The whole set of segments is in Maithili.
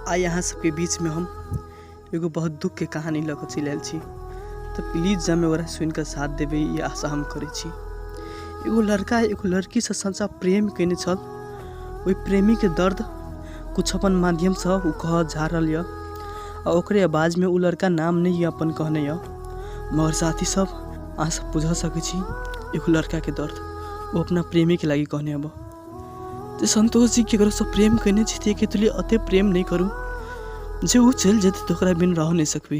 आइ अहाँ सबके बीचमे हम एगो बहुत दुखके कहानी लऽ कऽ चलि आयल छी। तऽ प्लीज जमे ओकरा सुनिकऽ साथ देबै, ई आशा हम करै छी। एगो लड़का एगो लड़कीसँ सच्चा प्रेम कयने छल। ओहि प्रेमीके दर्द किछु अपन माध्यमसँ ओ कहऽ जा रहल यऽ आ ओकरे आवाजमे। ओ लड़का नाम नहि यऽ अपन कहने यऽ, मगर साथी सब, अहाँ सब बुझ सकै छी एगो लड़काके दर्द ओ अपना प्रेमीके लागि कहने हब जे संतोष जी, केकरोसँ प्रेम कयने छी तऽ एहिके लिए एतेक प्रेम नहि करू जे ओ चलि जेतै तऽ ओकरा बिन रह नहि सकबै।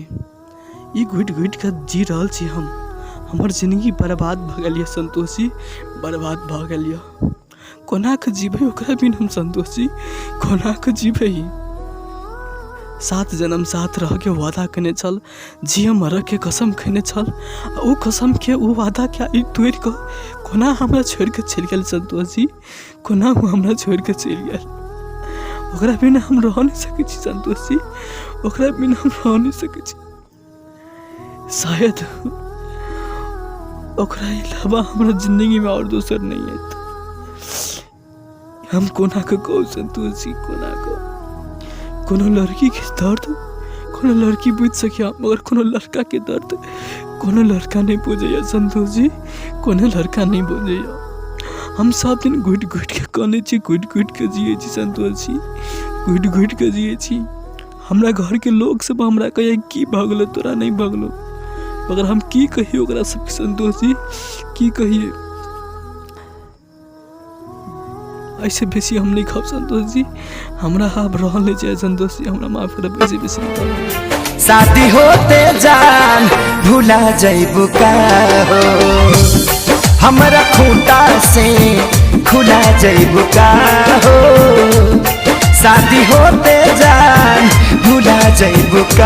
ई घुटि घुटि कऽ जी रहल छी हम। हमर जिन्दगी बर्बाद भऽ गेल यऽ संतोष जी, बर्बाद भऽ गेल यऽ। कोना कऽ जीबै ओकरा बिन हम संतोष जी, कोना कऽ जीबै? सात जनम साथ रहऽके वादा कयने छल, जियऽ मरऽके कसम खयने छल आ ओ कसमके, ओ वादाके आइ तोड़ि कऽ कोना हमरा छोड़ि कऽ चलि गेल संतोष जी? कोना ओ हमरा छोड़ि कऽ चलि गेल? ओकरा बिना हम रह नहि सकै छी संतोष जी, ओकरा बिना हम रह नहि सकै छी। शायद ओकरा अलावा हमरा जिन्दगीमे आओर दोसर नहि आयत। हम कोना कऽ कहू संतोष जी, कोना कऽ? कोनो लड़कीके दर्द कोनो लड़की बुझि सकैए, मगर कोनो लड़काके दर्द कोनो लड़का नहि बुझैए संतोष जी, कोनो लड़का नहि बुझैए। हम सब दिन घुटि घुटिके कनै छी, घुटि घुटिके जियै छी संतोष जी, घुटि घुटिके जियै छी। हमरा घरके लोक सब हमरा कहैए, की भऽ गेलौ तोरा? नहि भऽ गेलौ। मगर हम की कहियै ओकरा सबके संतोष जी, की कहियै? एहिसँ बेसी हम नहि कहब संतोष जी। हमरा आब रहल नहि जाय संतोष जी, हमरा माफ करब, एहिसँ बेसी नहि कहब। शादी होते जान भुला जइबू का हो? हमरा खूंटा से खुला जइबू का हो? शादी होते जान भुला जइबू का?